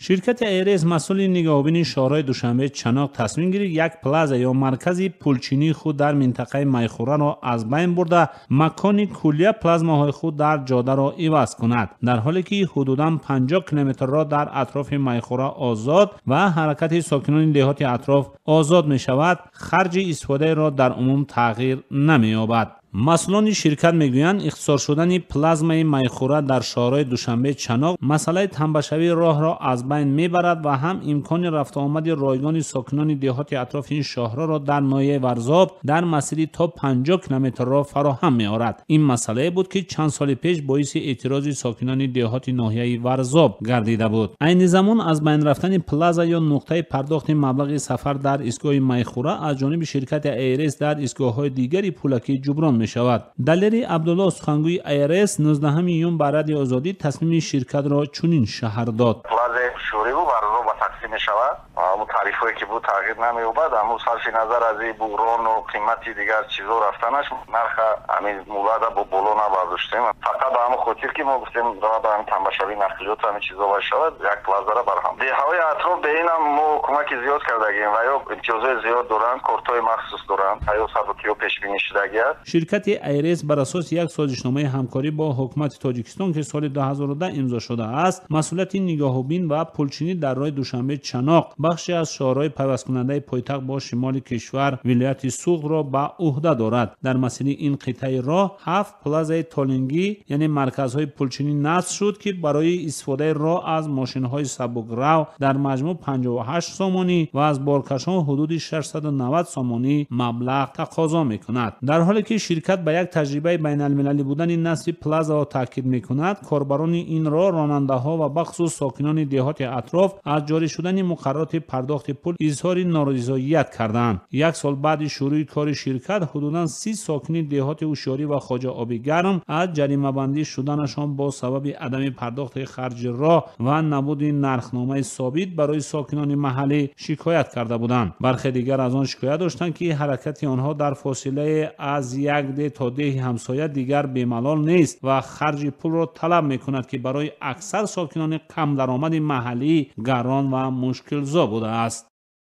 Ширкати АРС, масъули нигаҳбонии шоҳроҳи Душанбе Чаноқ, тасмим гирифт як плаза ё маркази пулчинии худ дар минтақаи Майхӯраро аз байн бурда, макони куллия плазмаҳои худ дар ҷодаро иваз кунад, дар ҳоле ки ҳудудан 50 километр роҳ дар атрофи Майхӯра озод ва ҳаракати сокинони деҳоти атроф озод мешавад, харҷи истифодаи роҳ дар умум тағйир намеёбад. Масъулони ширкат мегӯянд, ихтисор шудани плазмаи Майхӯра дар шоҳроҳи Душанбе Чаноқ масъалаи тамбашавии роҳро аз байн мебарад ва ҳам имкони рафтуомади ройгони сокинони деҳоти атрофи ин шоҳроҳро дар ноҳияи Варзоб дар масири то 50 километр роҳ фароҳам меорад. Ин масъалае буд, ки чанд соли пеш боиси эътирози сокинони деҳоти ноҳияи Варзоб гардида буд. Айни замон аз байн рафтани плаза ё нуқтаи пардохти маблағи сафар дар истгоҳи Майхӯра аз ҷониби ширкати АРС дар истгоҳҳои дигари пулакӣ ҷуброн мешавад. Далери Абдулло, сухангӯи АРС, 19 июн ба Радиои Озодӣ тасмими ширкатро чунин шаҳр дод. Плазаи Шӯриву Варзоб ба тақсим мешавад. Ҳамун тарифҳое ки буд, тағйир намеёбад. Ҳамун сарфи назар аз ин буҳрону қимати дигар чизо рафтанаш, нарха ҳамин мулада бо боло набардоштем. Фақат ба ҳамон хотир, ки мо гуфтем, ба ҳамин тамбашавии нақлиёт, ҳамин чизо вай шавад, як плазара барҳам. Деҳаҳои атроф ба инам мо кӯмаки зиёд кардагем ва ё имтиёзҳои зиёд доранд, кортҳои махсус доранд, ё сабукиҳо пешбинӣ шудагӣ аст. Ширкати АРС бар асоси як созишномаи ҳамкорӣ бо ҳукумати Тоҷикистон, ки соли 2010 имзо шудааст, масъулияти нигаҳбин ва пулчинӣ дар роҳи Душанбе Чаноқ, бахше аз шоҳроҳи пайвасткунандаи пойтахт бо шимоли кишвар, вилояти Суғдро ба ӯҳда дорад. Дар масири ин қитъаи роҳ 7 плазаи толингӣ, яъне марказҳои пулчинӣ насб шуд, ки барои истифодаи роҳ аз мошинҳои сабукрав дар маҷмӯъ 58 сомонӣ ва аз боркашон ҳудуди 690 сомонӣ маблағ тақозо мекунад. Дар ҳоле ки ширкат ба як таҷрибаи байналмилалӣ будани насби плазаҳо таъкид мекунад, корбарони ин роҳ, ронандаҳо ва бахусус сокинони деҳоти атроф аз ҷорӣ шудани муқаррароти пардохти пул изҳори норизоият карданд. Як сол баъди шурӯи кори ширкат ҳудудан 30 сокини деҳоти Ҳушёрӣ ва Хоҷа Оби Гарм аз ҷаримабандӣ шуданашон бо сабаби адами пардохти харҷи роҳ ва набуди нархномаи собит барои сокинони маҳаллӣ шикоят карда буданд. Бархе дигар аз он шикоят доштанд, ки ҳаракати онҳо дар фосилаи аз як деҳ то деҳи ҳамсоя дигар бемалол нест ва харҷи пулро талаб мекунад, ки барои аксар сокинони камдаромади маҳаллӣ гарон ва мушкилзо будааст.